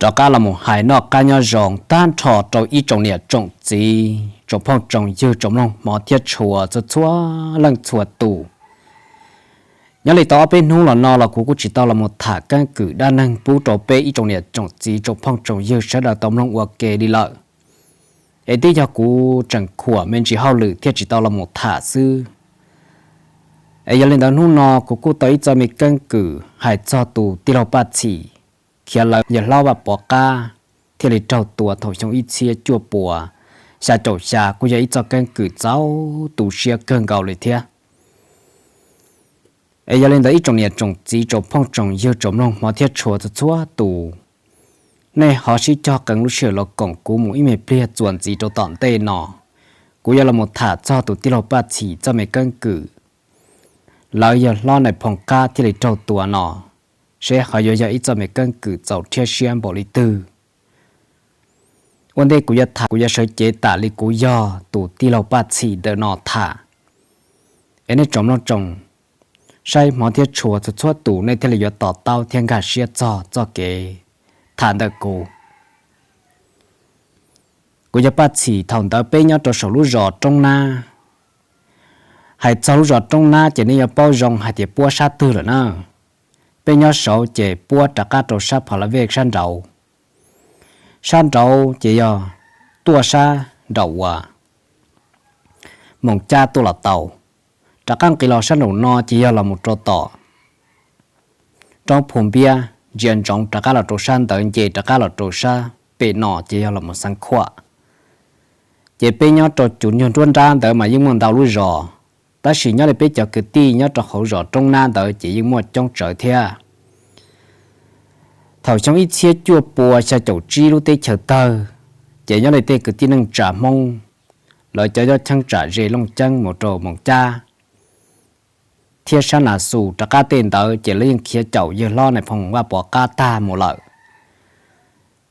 Rov qab los mus hais noj qab nyob zoo tag nrho rau ib tsoom niam tsoom txiv, tsoom phooj tsoom ywg, tsoom mloog hmov thiab tshua txhua txhua leej txhua tus. Nyob li tau ob peb hnub los no los kuv kuj tsis tau los mus tham keeb kwm dab neeg pub rau peb ib tsoom niam tsoom txiv, tsoom phooj tsoom ywg sawv daws tau mloog ua ke li lawm. Es twb yog kuv tseem khuam me ntsis hauj lwm thiaj tsis tau los mus tham xwb. Es yog li ntawd hnub no kuv kuj tau ib txoj me keeb kwm hais txog tus tij laug Paj Txhim khiav lawv yawg hlob Vaj Pov Qab thiaj li raug tua thaum xyoo ib txhiab cuaj puas xya caum xya, kuj yog ib txoj keeb kwm txaus tu siab kawg nkaus li thiab. Es yog li ntawd ib tsoom niam tsoom txiv, tsoom phooj tsoom ywg, tsoom mloog hmov thiab tshua txhua txhua tus, nej ho sib cog qee lub sij hawm los koom kuv mus ib me pliag txuas ntxiv rau tom ntej no. Kuv yuav los mus tham txog tus tij laug Paj Txhim txoj me keeb kwm lawv yawg hlob Nais Phoo Qab thiaj li raug tua no, seb ho yuav yog ib txoj me keeb kwm txaus rhiab siab npaum li twg. Ua ntej kuv yuav tham, kuv yuav sawv cev tam li kuv yog tus tij laug Paj Txhim ntawm no tham, es nej tsoom mloog tsoom saib hmov thiab tshua txhua txhua tus nej thiaj li yuav to taub thiab nkag siab txog txoj kev tham ntawm kuv. Kuv yog Paj Txhim, thaum ntawd peb nyob rau saum lub zos Roob Nab. Hais txog lub zos Roob Nab ces nej yuav paub zoo hais tias puab sab twg lawm na. Peb nyob saud ces puab rov qab rau sab Pha La Vej sab nraud. Sab nraud ces yog tuaj sab nraum uas Moos Cab tuaj los tau. Rov qab nqis los sab nraum no ces yog los mus rau tom roob Phu Npiab, ntsia ntsoov rov qab los rau sab ntawd, nce rov qab los rau sab pem no ces yog los mus Xeev Khuam. Ces peb nyob rau cov nyuag nruab nrab ntawd mas yeej muaj ntau lub zos, tab sis nyob li peb cov kwv tij nyob rau hauv zos Roob Nab ntawd ces yeej muaj coob tsawv thiab. Thaum xyoo ib txhiab cuaj pua xya caum tsib lub teb chaws tawg, ces nyob li tej kwv tij neej tsa Hmoob, lawv cov nyob cheeb tsam ze Looj Ceeb mus rau Moos Cab thiab sab Nas Xus rov qab tej ntawd ces lawv yeej khiav caum yawg hlob Nais Phoo Vaj Pov Qab tag mus lawm.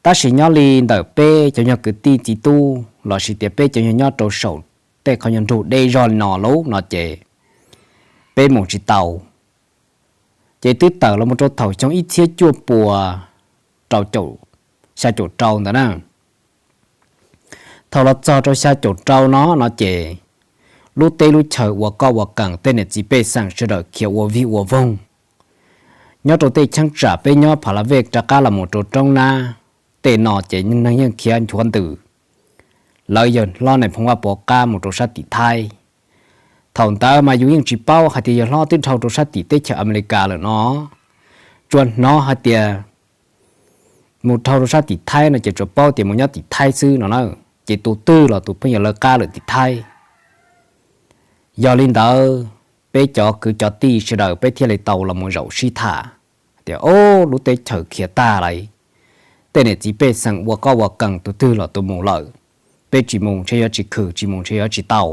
Tab sis nyob li ntawm peb cov nyuag kwv tij txiv tub lossis tias peb cov nyuag nyob rau saum tej qhov nyuag nrug deb zog li no lub no ces peb mus tsis tau. Ces twb tawm los mus rau thaum xyoo ib txhiab cuaj pua rau caum, xya caum rau ntawd na. Thaum los txog rau xya caum rau no no ces lub teb lub chaw ua koj ua kees, tej niam txiv pej xeem sawv daws khiav ua vij ua voog. Nyob rau tej cheeb tsam peb nyob Pha La Vej rov qab los mus rau Roob Nab tej no ces neeg yeej khiav nchuav ntws. Lawv yawg hlob Nais Phoo Vaj Pov Qab mus rau sab tim Thaib. Thaum ntawd mas yus yeej tsis paub hais tias yawg hlob twb dhau rau sab tim teb chaws Amelikas lawm no. Tsuas hnov hais tias mus dhau rau sab tim Thaib no ces tsuas paub tias mus nyob tim Thaib xwb no na. Ces tus twg los tus pheej yog lawv qab lawm tim Thaib. Yog li ntawd, peb cov kwv cov tij sawv daws peb thiaj li tau los mus zaum sib tham tias, o, lub teb chaws khiav tag lawm, tej niam txiv pej xeem ua koj ua kees, tus twg los tus mus lawm, peb tsis mus ntshe yuav tsis khwm, tsis mus ntshe yuav tsis tau.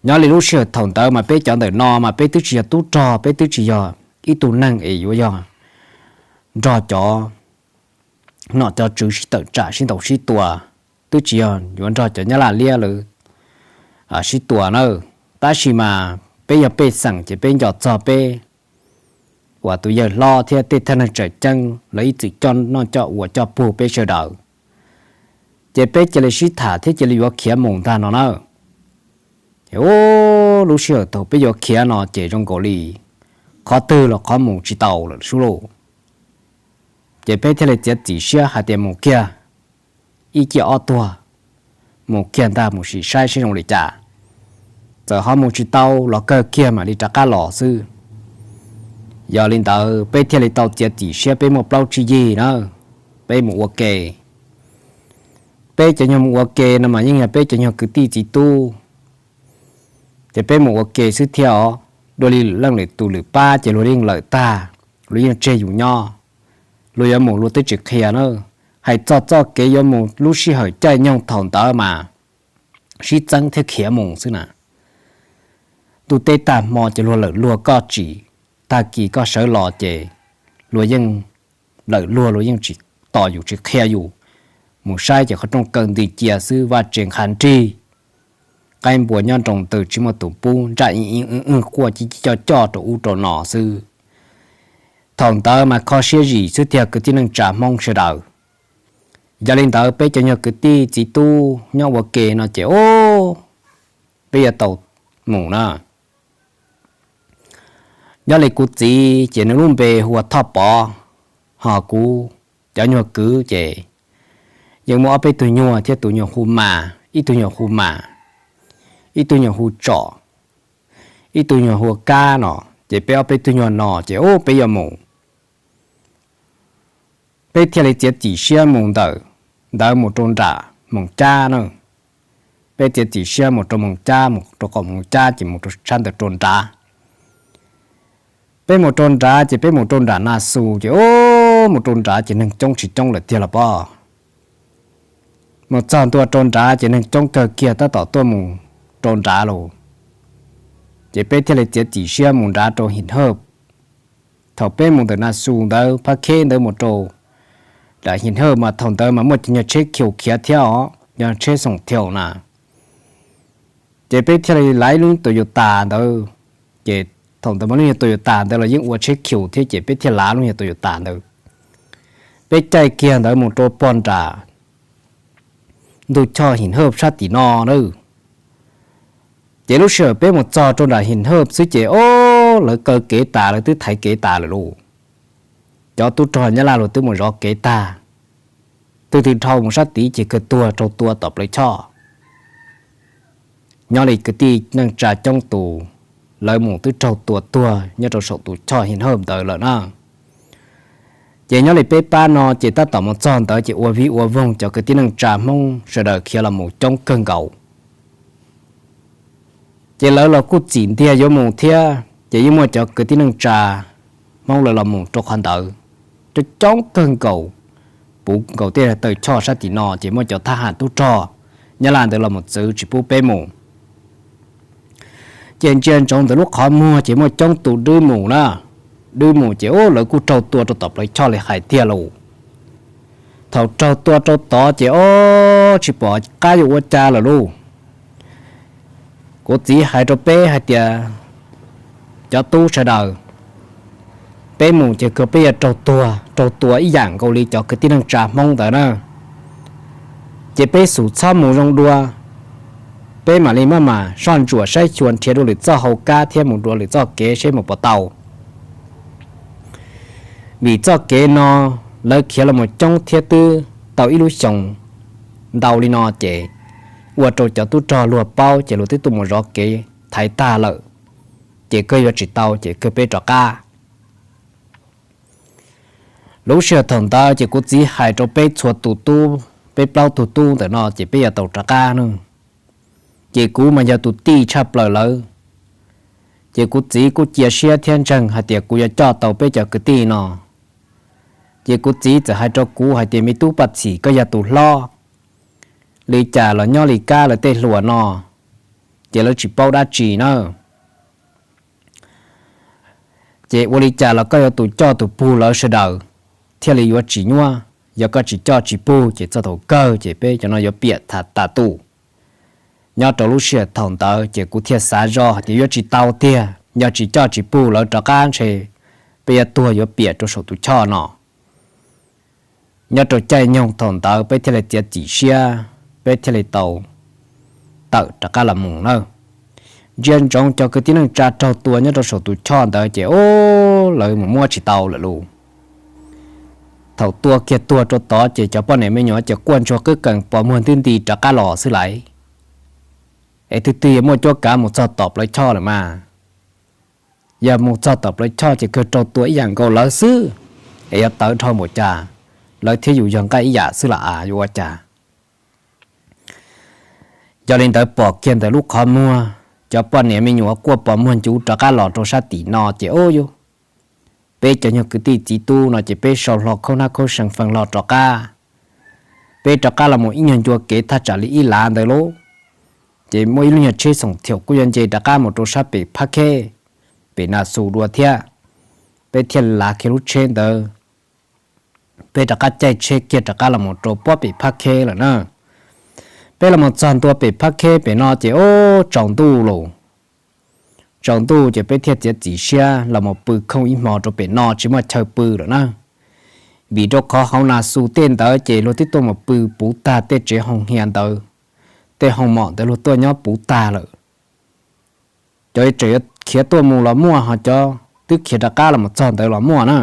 Nyob li lub sij hawm thaum ntawd mas peb cov ntawm no mas peb twb tsis yog tub rog, peb twb tsis yog ib tug neeg es yuav yog nrog cov nom cov tswv sib tawm tsam sib ntaus sib tua, twb tsis yog yuav nrog cov Nyab Laj liab lawv sib tua na. Tab sis mas peb yog pej xeem ces peb nco txog peb uas tus yawg hlob thiab tej thawj neeg tseem ceeb lawv ib txwm coj noj coj ua coj pug peb sawv daws, ces peb cia li sib tham thiab cia li yuav khiav mus ntag no na. Ces lub sij hawm thaum peb yuav khiav no ces zoo nkaus li qhov twg los qhov mus tsis tau lawm sub lauj. Ces peb thiaj li txiav txim siab hais tias mus kiag ib ciaj ob tuag, mus kiag ntag mus sim saib seb zoo li cas. Txawm ho mus tsis tau los kawg kiag mam li rov qab los xwb. Yog li ntawd peb thiaj li tau txiav txim siab, peb muaj plaub tsib yig na, peb mus ua ke. Peb cov nyuag mus ua ke no mas yeej yog peb cov nyuag kwv tij txiv tub, ces peb mus ua ke xwb thiab os. Dua li lwm leej lwm tus lwm pab ces luag yeej lawm tag, luag yeej tseg yus nyob, luag yuav mus luag twb tsis qhia na. Hais txog txoj kev yuav mus lub sij hawm caij nyoog thaum ntawd mas sib txeeb thiab khiav mus xwb na. Ntuj teb tag hmo ces luag lawm luag koj tsim, tag kis koj sawv los ces luag yeej lawm luag, luag yeej tsis tos yus tsis qhia yus. Mus saib ces qhov rooj kaw nti cia xwb, vaj tse nqha nrig, qaib npua nyob nroo ntws tsis muaj tus pub, ntsaj ib ib wj wj quaj ci ci coj coj rau ub rau no xwb. Thaum ntawd mas kho siab zim xwb tiag kwv tij neej tsa Hmoob sawv daws. Yog li ntawd peb cov nyuag kwv tij txiv tub nyob ua ke no ces, o, peb yuav tau mus na. Nyob li kuv txiv ces nws lub npe hu ua Thoj Pov, ho kuv cov nyuag kwv ces yeej muaj ob peb tug nyuag thiab, tus nyuag hu Mas, ib tug nyuag hu Mas, ib tug nyuag hu Tsom, ib tug nyuag hu ua Kab no. Ces peb ob peb tug nyuag no ces, o, peb yuav mus, peb thiaj li txiav txim siab mus ntawm ntawd mus rau nram Moos Cab na. Peb txiav txim siab mus rau Moos Cab, mus rau qaum Moos Cab ces mus rau sab ntawd rau nrad. Peb mus rau nrad ces peb mus rau nram Na Xus ces, o, mus rau nrad ces neeg coob tsis coob lawm tiag los pob. Mus txog ntua rau nrad ces neeg coob kawg kiag tab tom tuaj mus rau nrad los. Ces peb thiaj li txiav txim siab mus nrad rau Him Hawj. Thaum peb mus ntawm Na Xus ntawd, Phab Kheb ntawd mus rau nram Him Hawj mas thaum ntawd mas muaj cov nyuag tsheb khiu khiav thiab os, yog tsheb xoom thiaus na. Ces peb thiaj li lav ib lub Toyota ntawd. Ces thaum ntawd mas lub nyuag Toyota ntawd los yeej ua tsheb khiu thiab ces peb thiaj lav lub nyuag Toyota ntawd. Peb caij kiag ntawd mus rau pog nram ntug choj Him Hawj sab tim no na. Ces lub sij hawm peb mus txog rau nram Him Hawj xwb ces, o, lawv kaw kev tas, lawv twb thaiv kev tas lawm lauj. Cov tub rog Nyab Laj luag twb mus zov kev tag, twb twb dhau mus sab tid ces kawg tuag raug tua tom plawv choj. Nyob li kwv tij neej tsa coob tus, lawv mus twb raug tua tuag nyob rau saum tus choj Him Hawj ntawd lawm na. Ces nyob li peb pab no ces tab tom mus txog ntawd ces ua vij ua voog cov kwv tij neej tsa Hmoob sawv daws khiav los mus coob kawg nkaus. Ces lawv los kuj txim ntiag yuav mus thiab ces yeej muaj cov kwv tij neej tsa Hmoob lawv los mus rau qhov ntawd coob coob kawg nkaus, puv nkaus tej taw choj sab tim no ces muaj cov thab ham tub rog Nyab Laj ntawd los mus txwv tsis pub peb mus. Ces ntsia ntsoov ntawm lub qhov muag ces muaj coob tus dwb mus na, dwb mus ces, o, lawv kuj raug tua rau tom plawv choj li hais tiag lauj. Thaum raug tua rau tod ces, o, tsis pom qab yuav ua cas lawm lauj. Kuv txiv hais rau peb hais tias, cov tub sawv daws, peb mus ces kawg peb yuav raug tuag raug tua ib yam nkaus li cov kwv tij neej tsa Hmoob ntawd na. Ces peb xub txhob mus zoo dua, peb mam li maj mam soj ntsuam saib xyuas nrhiav dua lwm txoj hau kab thiab mus dua lwm txoj kev seb mus puas tau. Vim txoj kev no lawv khiav los mus coob thiab twb tau ib lub xyoos ntau li no ces ua rau cov tub rog luag paub ces luag twb tuaj mus zov kev thaiv tag lawm, ces kawg yuav tsis tau ces kawg peb rov qab. Lub sij hawm thaum ntawd ces kuv txiv hais rau peb txhua tus tub, peb plaub tug tub ntawm no ces peb yuav tau rov qab na. Ces kuv mas yog tus tij tshaj plaws lawv, ces kuv txiv kuj cia siab thiab ntseeg hais tias kuv yuav coj tau peb cov kwv tij no. Ces kuv txiv txawm hais rau kuv hais tias, me tub Paj Txhim, koj yog tus hlob, li cas los nyob li kab lawv tej hluas no ces lawv tsis paub dab tsi na. Ces ua li cas los koj yuav tus coj tus pug lawv sawv daws thiaj li yuav tsis nyuaj. Yog koj tsis coj tsis pug ces txog thaum kawg ces peb cov no yuav piam tas tas tus. Nyob rau lub sij hawm thaum ntawd ces kuv thiaj xav zoj hais tias yuav tsis tau tiag, yog tsis coj tsis pug lawv rov qab ntshe peb yuav tuag yuav piam rau saum tus choj no. Nyob rau caij nyoog thaum ntawd peb thiaj li txiav txim siab, peb thiaj li tau tawm rov qab los mus na. Ntsia ntsoov cov kwv tij neej tsa raug tua nyob rau saum tus choj ntawd ces, o, lawv mus muab tsis tau lawm lauj. Thaum tua kiag tuag rau tod ces cov poj niam me nyuam ces quaj ntsuag qwb kees pos muag ntwb nti rov qab los xwb lais. Es twg twg yuav muaj cuab kav mus txog tom plawv choj lawm mas. Yog mus txog tom plawv choj ces kawg raug tua ib yam nkaus lawv xwb, es yuav tawv dhau npaum cas, lawv thiab yus yog nqaij ib yam xwb las as yuav ua cas. Yog li ntawd pom kiag ntawm lub qhov muag, cov poj niam me nyuam quaj pos muag ncuv rov qab los rau sab tim no ces, o, yus, peb cov nyuag kwv tij txiv tub no ces peb sau hlo khaub hnab khaub seev feej hlo rov qab. Peb rov qab los mus ib nyuag ncua kev thaj tsam li ib lav ntawd lauj, ces muaj ib lub nyuag tsheb xoom thiaum kuj yuav nce rov qab mus rau sab pem Phab Kheb, pem Na Xus dua thiab. Peb thiaj lav kiag lub tsheb ntawd, peb rov qab caij tsheb kiag rov qab los mus rau pob pem Phab Kheb lawm na. Peb los mus txog ntua pem Phab Kheb pem no ces, o, tsaus ntuj lauj. tsaus ntuj ces peb thiaj txiav txim siab los mus pw khooj ib hmo rau pem no tsis muaj chaw pw lawm na. Vim rau qhov hauv Nas Xus tej ntawd ces luag twb tuaj mus pw puv tag tej tsev hoo hia ntawd, tej hoo mom ntawd luag tuaj nyob puv tag lawm. Cov tseem yuav khiav tuaj mus los muaj, ho cov twb khiav rov qab los mus txog ntawd los muaj na.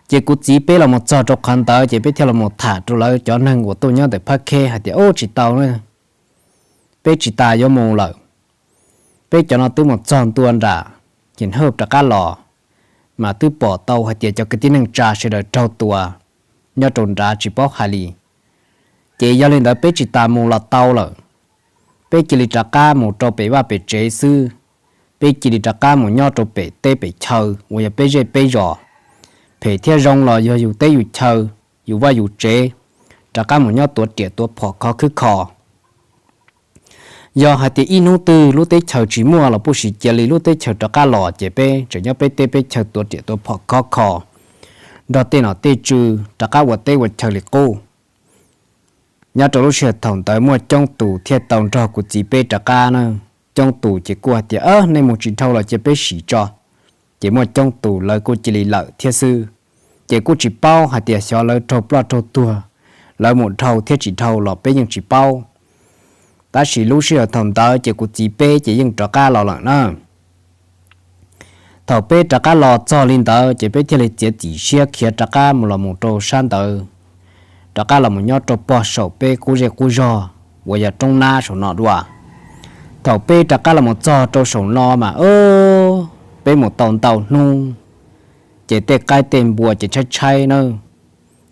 Ces kuv txiv peb los mus txog rau qhov ntawd ces peb thiaj los mus tham rau lawv cov neeg uas tuaj nyob ntawm Phab Kheb hais tias, Ub, tsis tau, peb tsis tas yuav mus lawm. Peb cov no twb mus txog ntua nram Ces Hawj rov qab los, mas twb pom tau hais tias cov kwv tij neej tsa sawv daws raug tua nyob rau nrad tsis paub hais li. Ces yog li ntawd peb tsis tas mus los tau lawm. Peb cia li rov qab mus rau pem vaj pem tsev xwb. Peb cia li rov qab mus nyob rau pem teb pem chaw uas yog peb zej peb zos. Phem thiab zoo los yog yus teb yus chaw, yus vaj yus tsev, rov qab mus nyob tuav riam tuav phom khov khwb kho. Yog hais tias ib hnub twg lub teb chaws tsis muaj los puj sis cia li lub teb chaws rov qab los ces peb tseem nyob peb teb peb chaw tuav riam tuav phom khov kho, nrog tej nom tej tswv rov qab ua teb ua chaw li qub. Nyob rau lub sij hawm thaum ntawd muaj coob tus thiaj tau nrog kuv txiv peb rov qab na. Coob tus ces kuj hais tias, Nej mus tsis dhau los cia peb sim tso. Ces muaj coob tus lawv kuj cia li lawm thiab xwb. Ces kuj tsis paub hais tias xyov lawv raug ploj raug tuag, lawv mus dhau thiab tsis dhau los peb yeej tsis paub. Tab sis lub sij hawm thaum ntawd ces kuv txiv peb ces yeej rov qab los lawm na. Thaum peb rov qab los txog li ntawd ces peb thiaj li txiav txim siab khiav rov qab mus los mus rau sab ntawd, rov qab los mus nyob rau pog saum peb qub zej qub zog uas yog roob nab saum no dua. Thaum peb rov qab los mus txog rau saum no mas, peb mus tau ntau hnub, ces tej qaib tej npua ces tshaib tshaib na,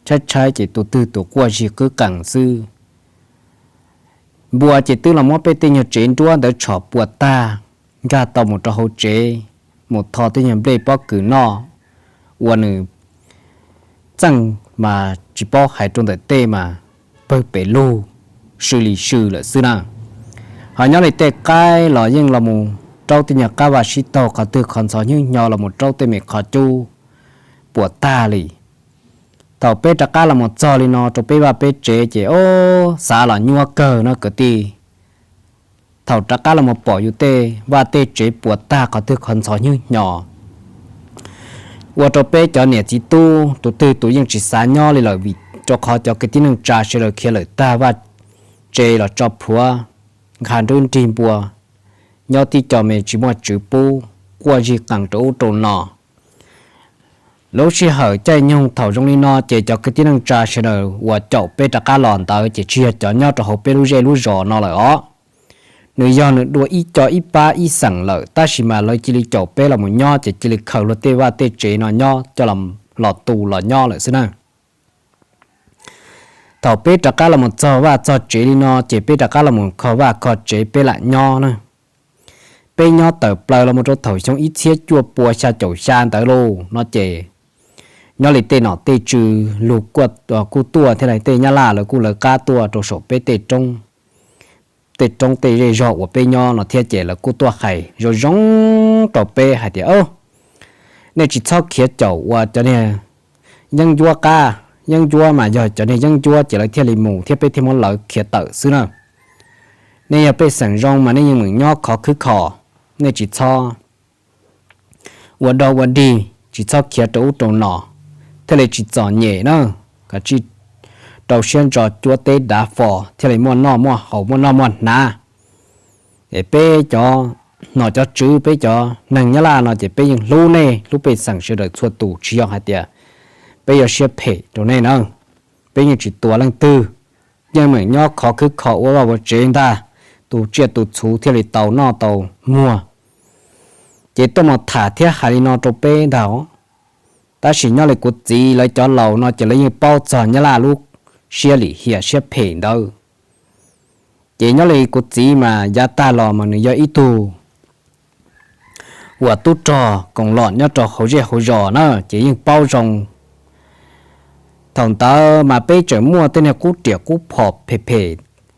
tshaib tshaib ces tus twg tus quaj zig qwb qees xwb. Npua ces twb los muab peb tej nyuag tsev nruab ntawd tshom puas tag, nkag tau mus rau hauv tsev, mus tho tej nyuag nplej pob kws noj, ua nws txeej mas tsis paub hais rau ntawm tej mas pawg pes lug, sw li sw lawm xwb na. Ho nyob li tej qaib los yeej los mus raub tej nyuag qab vaj sib taug qhov twg qhov ntxhov hnyo los mus raub tej me qhov cub puas tag li. Thaum peb rov qab los mus txog li no rau peb vaj peb tsev ces ob xav los nyuaj kawg no kwv tij. Thaum rov qab los mus pom yus tej vaj tej tsev puas tag qhov twg qhov ntxhov hnyo, ua rau peb cov niam txiv tub tus twg tus yeej tsis xav nyob li lawm vim rau qhov cov kwv tij neej tsa sawv daws khiav lawm tag vaj tsev los tso plhuav, nkag nrub nrig npua, nyob tib co me tsis muaj tswv pub, quaj zig qees rau ub rau no. Lub sij hawm caij nyoog thaum zoo li no ces cov kwv tij neej tsa sawv daws uas caum peb rov qab los ntawd ces tsis yog cov nyob rau hauv peb lub zej lub zos no lawm os. Nws yog nws dua ib co ib pab ib xeem lawm tab sis mas lawv cia li caum peb los mus nyob ces cia li khaws luag tej vaj tej tsev no nyob coj los tu los nyob lawm xwb na. Thaum peb rov qab los mus txog vaj txog tsev li no ces peb rov qab los mus kho vaj kho tsev peb lam nyob na. Peb nyob tawm plaws los mus rau thaum xyoo ib txhiab cuaj pua xya caum xya ntawd lauj no ces nyob li tej nom tej tswv lug kuj tuaj thiab tej nyab laj lawv kuj lawv qab tuaj rau saum peb tej roob tej zej zog uas peb nyob no thiab ces lawv kuj tuaj hais zoo zoo rau peb hais tias, Nej tsis txhob khiav caum uas cov niag yeeb ncuab qab, yeeb ncuab mas yog cov niag yeeb ncuab ces lawv thiaj li mus thiab peb thiaj muab lawv khiav tawm xwb na. Nej yog pej xeem zoo mas nej yeej meem nyob khov khwb kho, nej tsis txhob ua dog ua dig, tsis txhob khiav rau ub rau no, thiaj li tsis txom nyem na. Kav tsij rau siab ntso cuab teb dav fo thiaj li muaj noj muaj haus muaj noj muaj hnav. Es peb cov nom cov tswv peb cov neeg nyab laj no ces peb yeej hlub nej hlub pej xeem sawv daws txhua tus tsis yog hais tias peb yuav siab phem rau nej na. Peb yeej tsis tua leej twg, yeej meem nyob khov khwb kho ua vaj ua tsev ntag, tus tsiaj tus txhu thiaj li tau noj tau muag. Ces tuaj mus tham thiab hais li no rau peb ntag. Tab sis nyob li kuv txiv lawv cov laus no ces lawv yeej paub txog nyab laj lub siab lim hiam siab phem ntawd. Ces nyob li kuv txiv mas yav tag los mas nws yog ib tug uas tub rog koom los nyob rau hauv zej hauv zos na ces yeej paub zoo. Thaum ntawd mas peb tseem muaj tej niag qub riam qub phom phem phem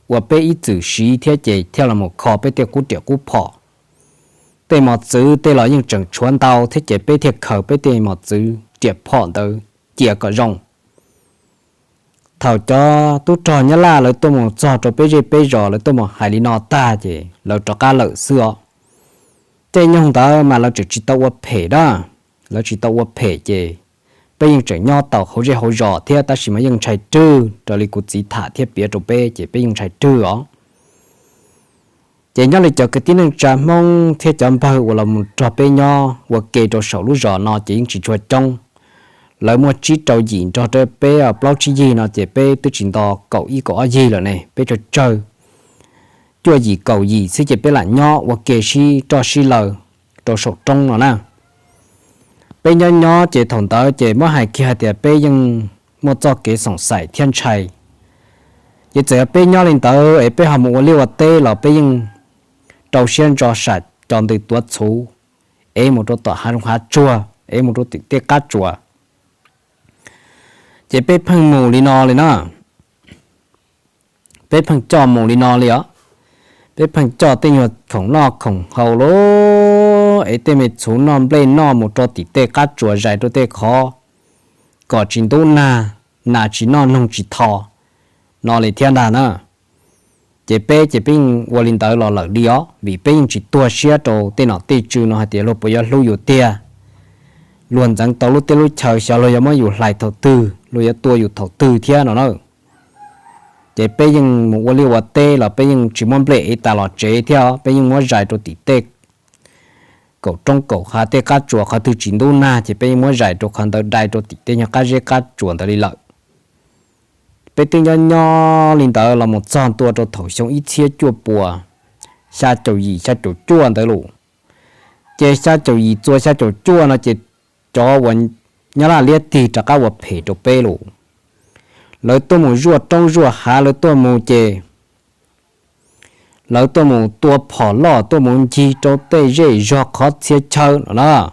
uas peb ib txwm siv thiab ces thiaj los mus kho peb tej qub riam qub phom. Tej mos txwv tej los yeej tseem tshuav ntau thiab ces peb thiaj khaws peb tej mos txwv riam phom ntawd cia kom zoo. Thaum cov tub rog nyab laj lawv tuaj mus txog rau peb zej peb zos lawv tuaj mus hais li no tag ces lawv rov qab lawm xwb os. Tej nyoog ntawd mas lawv tseem tsis tau ua phem na, lawv tsis tau ua phem ces peb yeej tseem nyob tau hauv zej hauv zos thiab, tab sis mas yeej ntshai rwg raws li kuv txiv tham thiab piav rau peb ces peb yeej ntshai rwg os. Ces nyob li cov kwv tij neej tsa Hmoob thiab cov npawg uas los mus nrog peb nyob ua ke rau saum lub zos no ces yeej tsis tshua coob. Lawv muaj tsib rau yim nrog rau peb plaub tsib yig no ces peb twb tsis nto kaum ib kaum ob yig lawm ne, peb tsawg tsawg cuaj yim kaum yim xwb ces peb lam nyob ua ke sib roj sib law rau saum roob no na. Peb nyob nyob ces thaum ntawd ces muab hais kiag hais tias peb yeej muaj txoj kev xoom xaim thiab ntshai. Ces txawm yog peb nyob li ntawd es peb ho mus ua liaj ua teb los peb yeej rau siab ntso sam cov ntws tuav txhuv, es mus rau tom hav zoov hav tsuag, es mus rau tim tej qab tsuas. Ces peb pheej mus li no li na, peb pheej coj mus li no li os. Peb pheej coj tej nyuag khoom noj khoom haus los es tej me txhuv noj nplej noj mus rau tim tej qab tsuas zais rau tej qhov kom tsis ntub nag, nas tsis noj noog tsis tho no li thiab ntag na. Ces peb ces peb yeej ua li ntawd los lawm li os, vim peb yeej tsis tuag siab rau tej nom tej tswv no hais tias luag puas yuav hlub yus tiag, luag ntxeev tau lub teb lub chaw xyov luag yuav muab yus hlais thaum twg, luag yuav tua yus thaum twg thiab no na. Ces peb yeej mus ua liaj ua teb los peb yeej tsis muab nplej ev tas los tsev thiab, peb yeej muab zais rau tim tej kaum roob kaum hav tej qab tsuas, qhov twg tsis ntub nag ces peb yeej muab zais rau qhov ntawd dai rau tim tej nyuag qab zeb qab tsuas ntawd li lawm. Peb twb nyob nyob li ntawd los mus txog ntua rau thaum xyoo ib txhiab cuaj puas xya caum yim xya caum cuaj ntawd los. Ces xya caum yim txuas xya caum cuaj no ces cov uas Nyab Laj liab tig rov qab ua phem rau peb los. Lawv tuaj mus zuaj roob zuaj hav, lawv tuaj mus ces lawv tuaj mus tua phom loj, tuaj mus ncig rau tej zej zog qhov txhia chaw no na.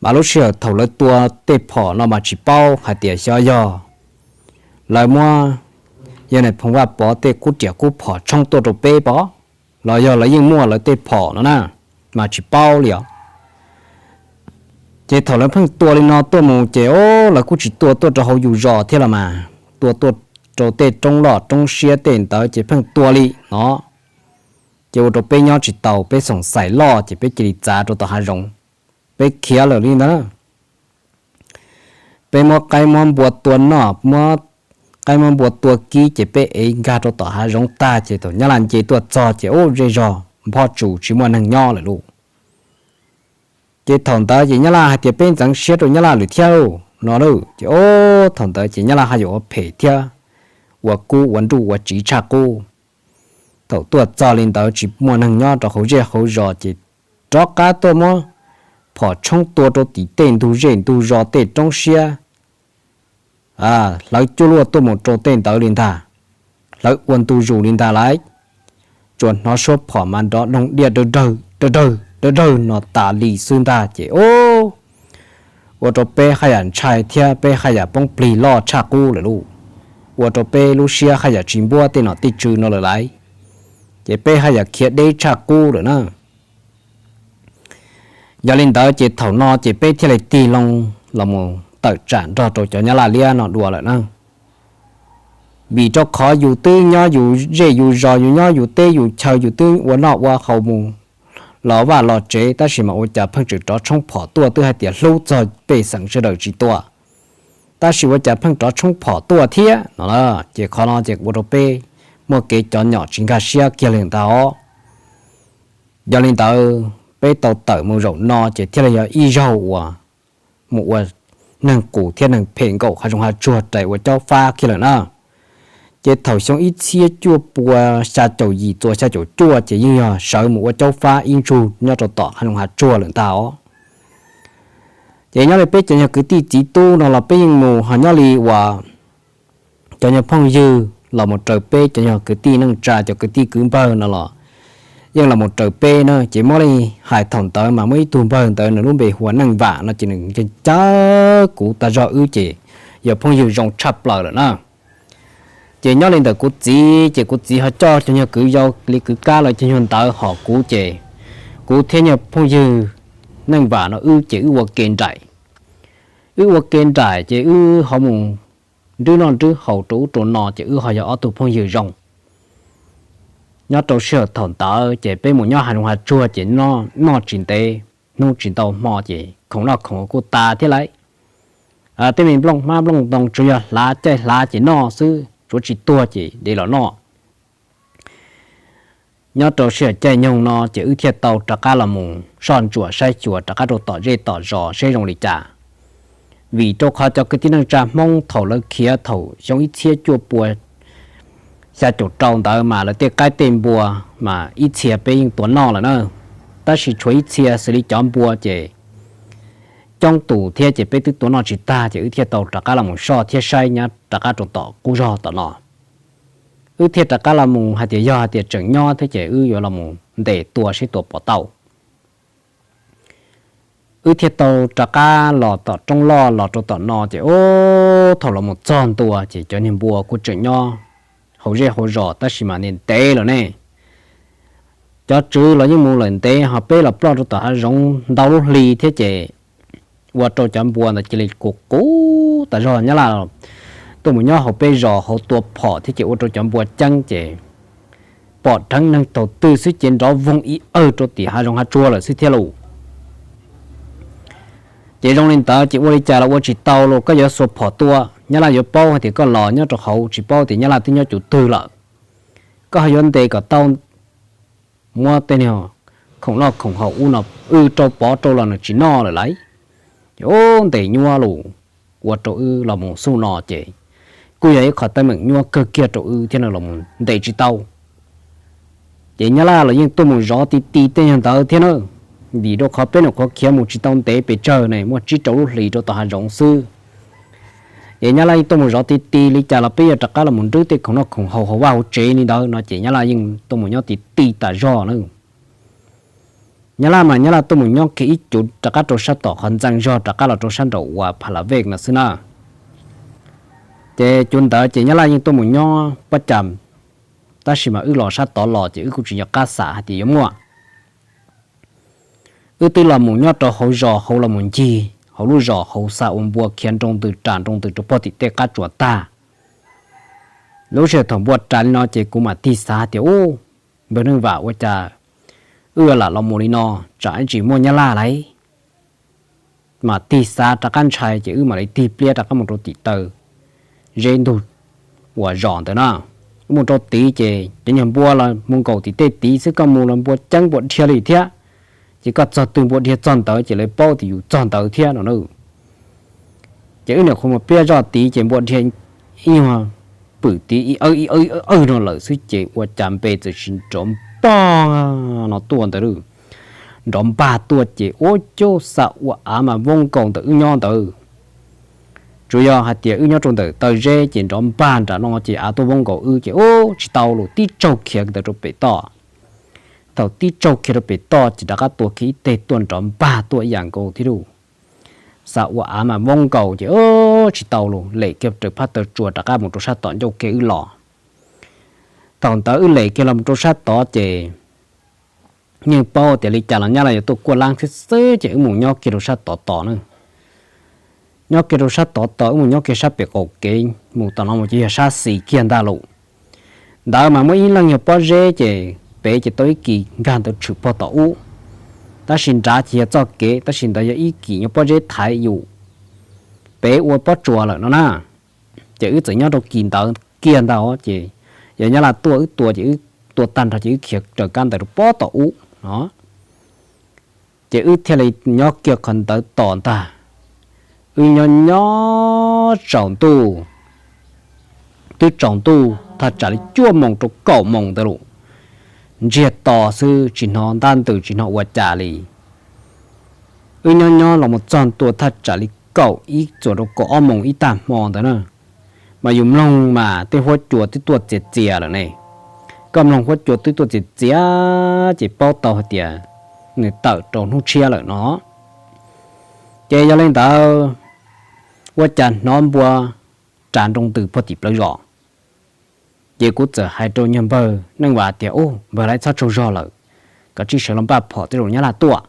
Mas lub sij hawm thaum lawv tua tej phom no mas tsis paub hais tias xyov yog lawv muab, yog nais phoo Vaj Pov tej kub riam kub phom tshoob tuaj rau peb pom, los yog lawv yeej muaj lawv tej phom no na, mas tsis paub li os. Ces thaum lawv pheej tua li no tuaj mus ces o, lawv kuj tsis tua tuaj rau hauv yus zos thiab los mas, tua tuaj rau tej roob loj roob siab tej ntawd ces pheej tua li no. Ces ua rau peb nyob tsis taus, peb xoom xaim loj ces peb cia li txav rau tom hav zoov, peb khiav lawm li ntawd. Peb muab qaib muab npua tua noj, muab qaib muab npua tua kib ces peb ev nkag rau tom hav zoov tag ces thaum Nyab Laj nce tuaj txog ces ub, zej zog nphob tsus tsis muaj neeg nyob lawm lauj. Ces thaum ntawd ces Nyab Laj hais tias peb ntxeev siab rau Nyab Laj lawm thiab no lauj. Ces ub, thaum ntawd ces Nyab Laj haj yam ua phem thiab ua kub ua nruj ua tsiv tshaj qub. Thaum tuaj txog li ntawd tsis muaj neeg nyob rau hauv zej hauv zos ces rov qab tuaj muab phom tshoob tua rau tim tej ntug zej ntug zos tej roob siab, hlawv cuaj luaj tuaj mus rau tej ntawd li ntag. Hlawv ua ntu zus li ntag lauj. Tsuas hnov suab phom mas nrov doog diaj dawg dawg dawg dawg no tas li xwb ntag ces ub, ua rau peb haj yam ntshai thiab peb haj yam poob plig loj tshaj qub lawm lauj. Ua rau peb lub siab haj yam tsis npuab tej nom tej tswv no lawm lauj. Ces peb haj yam khiav deb tshaj qub lawm na. Yog li ntawd ces thaum no ces peb thiaj li tig loo los mus tawm tsam nrog rau cov Nyab Laj liab no dua lawm na. Vim rau qhov yus twb nyob yus zej yus zos, yus nyob yus teb yus chaw, yus twb ua noj ua haus mus los vaj los tsev, tab sis mas ua cas pheej tseem rov tshoob phom tuaj, twb hais tias hlub txog pej xeem sawv daws tsis tua, tab sis ua cas pheej rov tshoob phom tuaj thiab no. Ces qhov no ces ua rau peb muaj kev cov nyom tsis nkag siab kiag li ntag os. Yog li ntawd peb tau tawm mus zaum no ces thiaj li yog ib zaug uas mus ua neeg qus thiab neeg phem nkaum hav zoov hav tsuag rais ua caub fab kiag lawm na. Ces thaum xyoo ib txhiab cuaj pua xya caum yim txuas xya caum cuaj ces yeej yog sawv mus ua caub fab ib ntsug nyob rau tom hav zoov hav tsuag lawm ntag os. Ces nyob li peb cov nyuag kwv tij txiv tub no los peb yeej mus, ho nyob li uas cov nyuag phooj ywg los mus raws peb, cov nyuag kwv tij neej tsa, cov kwv tij kwv npawg no los yeej los mus raws peb na. Ces muab li hais thaum ntawd mas muaj ib tug npawg ntawd nws lub npe hu ua Neej Vam no ces nws ncaw kuv tag zog wb ces yog phooj ywg zoo tshaj plaws lawm na. Ces nyob li ntawm kuv txiv ces kuv txiv ho coj cov nyuag kwv yau li kwv Kab lawv cov nyuag ntawd hom kuv ces kuv thiab nyuag phooj ywg Neej Vam no wb ces wb ua ke nraim. Wb ua ke nraim ces wb ho mus nrwb noj nrwb haus rau ub rau no ces wb ho yog ob tug phooj ywg zoo. Nyob rau sij hawm thaum ntawd ces peb mus nyob hav zoov hav tsuag ces noj tsis ntev, hnub tsis ntau hmo ces khoom noj khoom kuj tas thiab lawm. Tej me nplooj hmab nplooj ntoo tsuas yog hlav caij hlav ces noj xwb, tsuav tsis tuag ces de los noj. Nyob rau sij hawm caij nyoog no ces wb thiaj tau rov qab los mus soj ntsuam saib xyuas rov qab rau tom zej tom zos seb zoo li cas. Vim rau qhov cov kwv tij neej tsa Hmoob thaum lawv khiav thaum xyoo ib txhiab cuaj pua xya caum rau ntawd mas lawv tej qaib tej npua mas ib txhia peb yeej tua noj lawm na, tab sis tshuav ib txhia xws li cov npua ces coob tus thiab ces peb twb tua noj tsis tag ces wb thiaj tau rov qab los mus soj thiab saib nyob rov qab rau tom qub zog tom no. Wb thiaj rov qab los mus hais tias yog hais tias tseem nyob thiab ces wb yuav los mus ntes tua seb tua puas tau. Wb thiaj tau rov qab los tom roob loj los rau tom no ces ub, thaum los mus txog ntua ces cov niag npua kuj tseem nyob hauv zej hauv zos tab sis mas ntev ntev lawm ne. Cov tswv los yeej mus lawm ntev ho peb los ploj rau tom hav zoov ntau lub hli thiab ces ua rau cov npua ntawd cia li qus qus tas zog. Nyab Laj tuaj mus nyob hauv peb zos hauv tua phom thiab ces ua rau cov npua ceeb ces pom dheev neeg thaum twg xwb ces nrov voog ib awg rau tim hav zoov hav tsuag lawm xwb thiab lauj. Ces zoo li ntawd ces ua li cas los ua tsis tau los koj yuav xuas phom tua, Nyab Laj yuav paub hais tias koj los nyob rau hauv, tsis paub tias Nyab Laj twb nyob cuv twg lawm. Koj ho yuav ntes kom tau muab tej niag khoom noj khoom haus ub no, wb rau pov rau los nws tsis noj lawm lauj. Ces ub, ntes nyuaj lawm, ua rau wb los mus xub no ces kuj yog ib qho teeb meem nyuaj kawg kiag rau wb thiab, nws los mus ntes tsis tau. Ces Nyab Laj los yeej tuaj mus zov ti ti tej nyuag ntawd thiab na, vim rau qhov peb nyuam qhuav khiav mus tsis tau ntev pes tsawg ne, muaj tsib rau lub hlis rau tom hav zoov xwb. Ces Nyab Laj yeej tuaj mus zov ti ti li cas los peb yuav rov qab los mus nrhiav tej khoom noj khoom haus hauv vaj hauv tsev li ntawd no ces Nyab Laj yeej tuaj mus nyob ti ti tas zog na. Nyab Laj mas Nyab Laj tuaj mus nyob kiag ib cuv rov qab rau sab tom qhov ntxeev zog rov qab los rau sab nraum uas Pha La Vej no xwb na. Ces cuv ntawd ces Nyab Laj yeej tuaj mus nyob pob cas, tab sis mas wb los sab tod los ces wb kuj tsis nco qab xav hais tias yuav muaj. Wb twb los mus nyob rau hauv zos hauv los mus ncig hauv lub zos hauv xa ua npua khiav nroo ntws ras nroo ntws rau pog tim tej qab tsuas tag. Lub sij hawm thaum npua ras li no ces kuv mam tig xav tias ub, npawg Neej Vam ua cas wb lam los mus li no, tsam ib ntsis muaj Nyab Laj lauj. Mam tig xav rov qab ntshai ces wb mam li tig pliab rov qab mus rau tim taw zeb ntug uas zos ntawd na. Wb mus rau tid ces cov nyuag npua los mus nkaum tim tej tid xwb, koj mus los npua ceeb npua dhia li thiab. Ces koj txog twg npua dhia txog ntawd ces lawv paub tias yus txog ntawd thiab no na. Ces wb nyuam qhuav mus pliab zoj tid ces npua dhia ib nyuag pwm tid ib awg ib awg no lawm xwb ces ua cas npe txawm sis nrov npag no tuaj ntawd. Nrov npag tuaj ces ua cas xa ua av mas voob nkaus ntawm wb nyob ntawd. Tsuas yog hais tias wb nyob rau ntawm taw zeb ces nrov npag nram no ces av tuaj voob nkaus wb ces ub tsis tau los tib tsaug khiav ntawd rau pem toj. Thaum tib tsaug khiav rau pem toj ces rov qab tua kiag ib teg tuaj nrov npag tuaj ib yam nkaus thiab lauj. Xa ua av mas voob nkaus ces ub tsis tau los lem kiag raws phab taw tsua rov qab mus rau sab tom ncauj ke wb los. Thaum ntawd wb lem kiag los mus rau sab tod ces yeej paub tias li cas los Nyab Laj yuav tuaj kuaj lab xwb xwb ces wb mus nyob kiag rau sab tod tos na. Nyob kiag rau sab tod tos wb mus nyob kiag sab pem qaum kev mus tom no mus ces yog sab xis kiag ntag lauj. Ntawd mas muaj ib leeg yog pob zeb ces pem ces tau ib kis nkag ntawd tshwm pog tom ub. Tab sis nrad ces yog txoj kev tab sis ntawd yog ib kis nyuag pob zeb thaiv yus pem ua pob tsuas lawm no na. Ces wb txawm nyob rau kis ntawd kiag ntag ces yog Nyab Laj tuaj wb tua ces wb tua tag nrho ces wb khiav raws kab ntawd rau pob tom ub no. Ces wb thiaj li nyob kiag qhov ntawd tos ntag. Wb nyob nyob tsaus ntuj, twb tsaus ntuj thaj tsam li cuaj moos rau kaum moos ntawd lawm. Ntsiag to xwb tsis hnov ntab ntws tsis hnov ua cas li. Wb nyob nyob los mus txog ntua thaj tsam li kaum ib txuas rau kaum ob moos ib tag hmo ntawd na, mas yus mloog mas tej huab cua twb tuaj txias txias lawm ne. Koj mloog huab cua twb tuaj txias txias ces paub tau hais tias nws tawm rau hnub tshiab lawm no. Ces yog li ntawd, ua cas hnov npua ras nroo ntws pog tim plawv zos. Ces kuv txawm hais rau nyuag npawg Neej Vam tias, Ub, npawg, lawv txhob tsaug zog lawm, koj tsij sawv los npaj phom tej zaum Nyab Laj tuaj.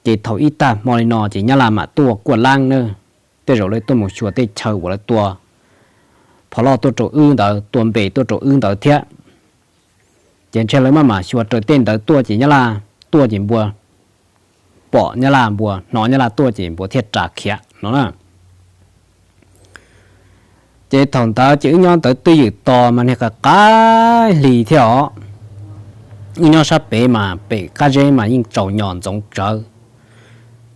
Ces thaum ib tag hmo li no ces Nyab Laj mam tuaj kuaj lab na, tej zaum lawv tuaj mus xyuas tej chaw uas lawv tua phom loj tuaj rau wb ntawd, tua npe tuaj rau wb ntawd thiab. Ces ntshe lawv maj mam xyuas raws tej ntawd tuaj ces nyab laj tuaj ces npua pom nyab laj, npua hnov nyab laj tuaj ces npua thiaj ras khiav no na. Ces thaum ntawd ces wb nyob ntawd twj ywm tos mas niag qaim qaim hli thiab os. Wb nyob sab pem mas pem qab zeb mas yeej tsaus nyos ntxoov tsawv,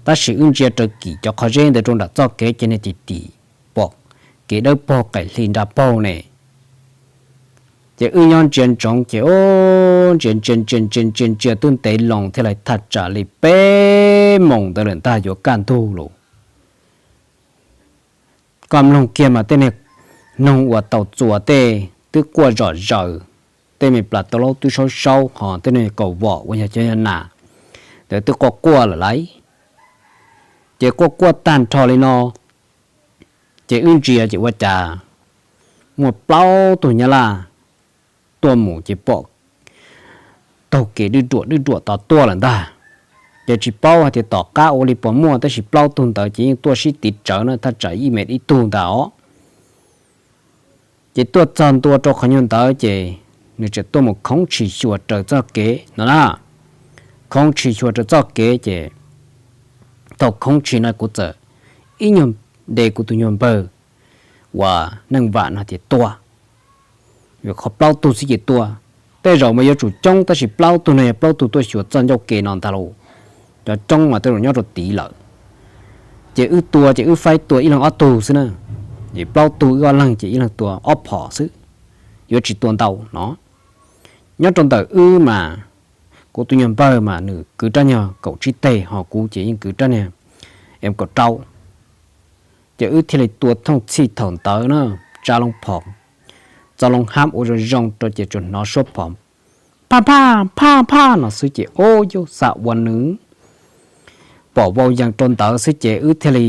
tab sis wb ntsia raws kim cov qhov zeb ntawd rau nram txoj kev ces niag tim tim pom kev dawb paug qaim hli nra paug ne. Ces wb nyob ntsia ntsoov ces ntsia ntsia ntsia ntsia ntsia ntsia twb ntev loo thiab lawm, thaj tsam li peb moos ntawd lawm ntag, yuav kaj ntug lawm. Koj mloog kiag mas tej niag noog uas taus txuas tej twb quaj zom zaws, tej me plas tau laub twb saub saub, ho tej niag kaus vom uas yog cov yog nas ntawd twb quaj quaj lawm lauj. Ces quaj quaj tag nrho li no, ces wb ntsia ces ua cas muaj plaub tug nyab laj tuaj mus ces pom taug kev dwb ruam dwb ruam tod tuaj lawm ntag. Ces tsis paub hais tias tom qab ua li puas muaj, tab sis plaub tug ntawd ces yeej tuaj sib tiv tsawv na, thaj tsam ib mev ib tug ntag os. Ces tuaj txog ntua rau qhov nyuag ntawd ces nws tseem tuaj mus khoov tshis xyuas raws txoj kev no na. Khoov tshis xyuas raws txoj kev ces thaum khoov tshis no kuv txawm ib nyuag de kuv tus nyuag npawg uas Neej Vam no tias tua, qhov plaub tug xwb ces tua. Tej zaum mas yuav tsum coob tab sis plaub tug no yog plaub tug tuaj xyuas txoj ncauj ke no ntag lauj. Cov coob mas tej zaum nyob rau tid lawm. Ces wb tua ces wb faib tua ib leeg ob tug xwb na, ces plaub tug wb ob leeg ces ib leeg tua ob phom xwb, yuav tsis tua ntau no. Nyob rau ntawm wb mas kuv tus nyuag npawg mas nws kwv rab nyuag kaum tsib teg, ho kuv ces yeej kwv rab nyuag em kaum rau. Ces wb thiaj li tua thooj txhij thaum ntawd na, tsa loo phom, txo loo hab ua zoo zoo rau ces tsuas hnov suab phom phaj phaj phaj phaj no xwb ces ua cas xa ua nws pom vau yees rau ntawd xwb ces wb thiaj li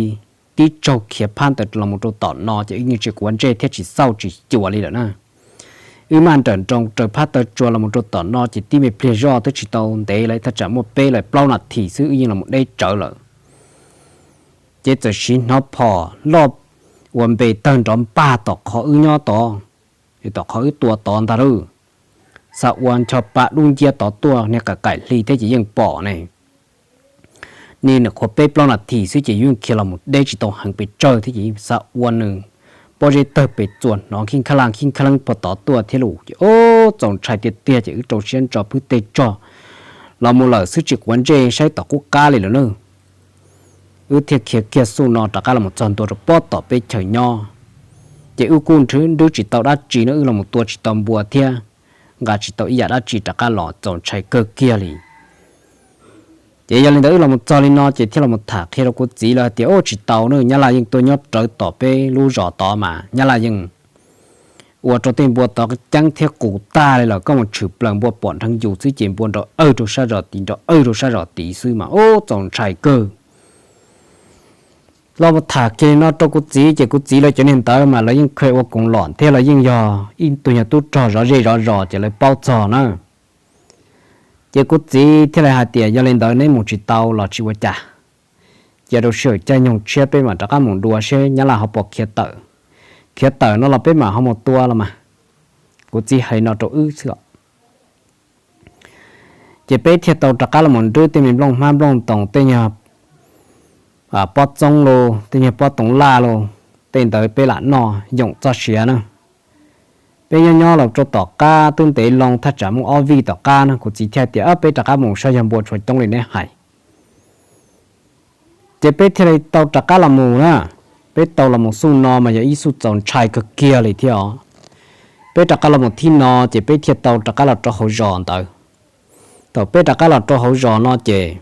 tib tsaug khiav phab ntawd los mus rau tom no ces wb yeej tsis quav ntsej thiab tsis xauj tsis xyuas li lawm na. Wb maj nrawm nroos raws phab taw tsua los mus rau tom no ces tib me pliag zoj twb tsis tau ntev li, thaj tsam muaj peb los plaub nas this xwb wb yeej los deb tsawv lawm. Ces txawm siv hnov phom loj ua npe tawg nrov npag tom qhov wb nyob tod, tom qhov wb tua tod ntag lauj. Xa ua ncho pa dub nciab tod tuaj, niag qaim qaim hli thiab ces yeej pom ne. Ni nws qhuav peb plaub nas this xwb ces yeej khiav los mus deb tsis tau heev pes tsawg thiab ces yeej xa ua nws pob zeb tawg pes txuas hnov khib khab laj khib khab leeb puag tod tuaj thiab lauj. Ces ub txaus ntshai tiag tiag ces wb rau siab ntso pwb tej tsog los mus lawm xwb tsis quav ntsej saib tom qub qab li lawm na. Wb thiaj khiav kiag xub no rov qab los txog ntua rau pob tom peb chaw nyob. Ces wb kuj nrhw nrwb tsis tau dab tsi na, wb los mus tua tsis tau npua thiab nqa tsis tau ib yam dab tsi rov qab los, txaus ntshai kawg kiag li. Ces yog li ntawd wb los mus txog li no ces thiaj los tham qhia rau kuv txiv lawv hais tias ub tsis tau na, nyab laj yeej tuaj nyob rawv tom peb lub zos tod mas nyab laj yeej ua rau tej npua tod ceeb thiab qus tag li lawm, koj mus tshwm plaws npua pom nrheev yus xwb ces npua nrov awg rau sab zos tid nrov awg rau sab zos tid xwb mas ub txaus ntshai kawg. Los mus tham kiag li no rau kuv txiv ces kuv txiv lawv cov niag ntawd mas lawv yeej kha ua koom lom thiab lawv yeej yog ib tug nyuag tub rog zov zej zov zos ces lawv paub txog na. Ces kuv txiv thiaj li hais tias yog li ntawd neb mus tsis tau los tsis ua cas, cia rau sij hawm caij nyoog tshiab peb mam rov qab mus dua seb nyab laj ho puas khiav tawm. Khiav tawm no los peb mam ho mus tua los mas. Kuv txiv hais no rau wb xwb os. Ces peb thiaj tau rov qab los mus nrwb tej me nplooj hmab nplooj ntoos, tej nyuag pob txoob los tej nyuag pob toov laj los, tej ntawd peb lam noj yoom txoj sia na. Peb nyob nyob los rau tom qab twb ntev loo thaj tsam muaj ob vij tom qab no kuv txiv thiaj tias peb rov qab mus saib yog npua tshuav coob li neb hais. Ces peb thiaj li tau rov qab los mus na. Peb tau los mus xub no mas yog ib xub txaus ntshai kawg kiag li thiab os. Peb rov qab los mus thib no ces peb thiaj tau rov qab los rau hauv zos ntawd. Thaum peb rov qab los rau hauv zos no ces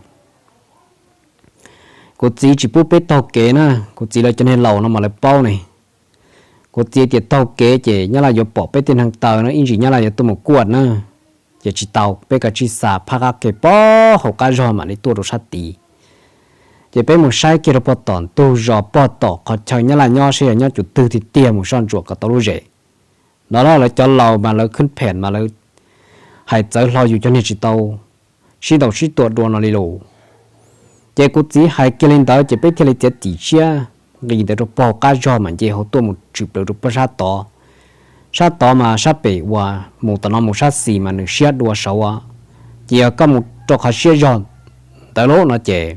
kuv txiv tsis pub peb taug kev na, kuv txiv lawv cov niag laus no mas lawv paub ne. Kuv txiv tias taug kev ces nyab laj yuav pom peb tej neeg taw no ib ntsis nyab laj yuav tuaj mus kuaj na, ces tsis tau, peb kav tsij xa phab qab ke pog hauv qab zog mam li tuaj rau sab tid. Ces peb mus saib kiag rau pog tom ntug zos pog tom qhov chaw nyab laj nyob saib yog nyob cuv twg tiag tiag mus soj ntsuam kom tau lub zem. No lawv cov laus mas lawv khwb phem mas lawv hais txawv hlo yus cov niag tsis tau sib ntaus sib tua dua no li lus. Ces kuv txiv hais kiag li ntawd ces peb thiaj li txiav txim siab nqis ntawd rau pog qab zog mam nce hauv tuaj mus tshwm plaws rau pob sab tod. Sab tod mas sab pem uas mus tom no mus sab xis mas nws siab dua saud, ces yog koj mus rau qhov siab zog ntawd lawm no ces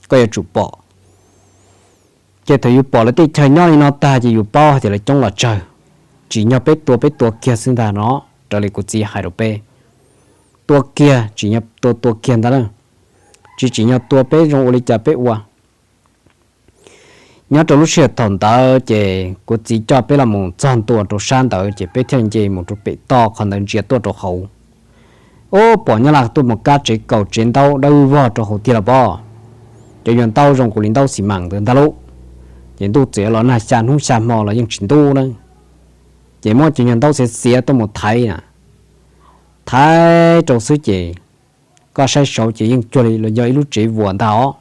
koj yuav tsum pom. Ces thaum yus pom lawv tej chaw nyob li no tag ces yus paub hais tias lawv coob los tsawg, tsim nyog peb tua peb tua kiag xwb ntag no. Raws li kuv txiv hais rau peb, tua kiag tsim nyog tua tua kiag ntag na, tsis tsim nyog tua peb zoo ua li cas peb ua. Nyob rau lub sij hawm thaum ntawd ces kuv txiv coj peb los mus txog ntua rau sab ntawd ces peb thiaj nce mus rau pem toj qhov ntawd ntsia tuaj rau hauv. Ub, pom Nyab Laj tuaj mus kab tsev kaus tsev ntaub dawb vog rau hauv tiag los pob. Cov nyuag ntaub zoo nkaus li ntaub xi mas ntawd ntag lauj. Ces ntuj txawm los nag xya hnub xya hmo los yeej tsis ntub na. Ces muab cov nyuag ntaub xiav xiav tuaj mus thaiv na, thaiv rau xwb ces koj saib saud ces yeej cuag li los yog ib lub tsev vuas ntag os,